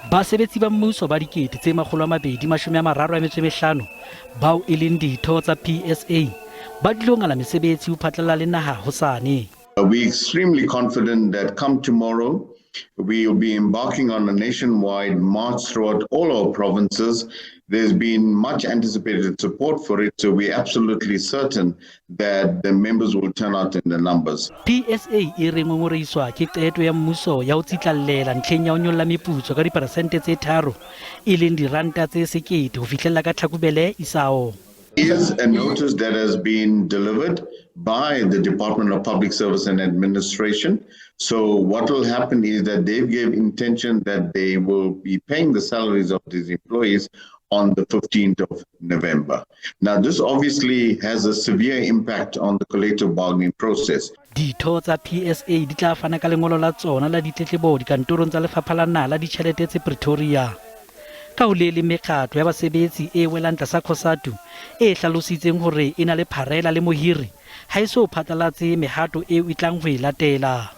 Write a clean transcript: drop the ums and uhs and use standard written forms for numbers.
Basebetsi ba mmuso ba 235 bao e leng ditho tsa PSA ba tlilo ngala mesebetsi ho phatlalla le naha hosane. We're extremely confident that come tomorrow, we will be embarking on a nationwide march throughout all our provinces. There's been much anticipated support for it, so we're absolutely certain that the members will turn out in the numbers. PSA e re ngongorehiswa ke qeto ya mmuso ya ho tsitlallela ntlheng ya ho nyolla meputso ka diperesente tse 3, e leng diranta tse 1000 ho fihlella ka Tlhakubele isao. Is a notice that has been delivered by the Department of Public Service and Administration. So what will happen is that they've gave intention that they will be paying the salaries of these employees on the 15th of November. Now, this obviously has a severe impact on the collective bargaining process. Ditho tsa PSA di tla fana ka lengolo la tsona la ditletlebo dikantorong tsa Lefapha la Naha la Ditjhelete tse Pretoria. Ka ho le le mekgatlo ya basebetsi e welang tlasa COSATU e hlalositseng hore e na le pharela le mohiri, ha e so phatlalatse mehato eo e tlang ho e latela.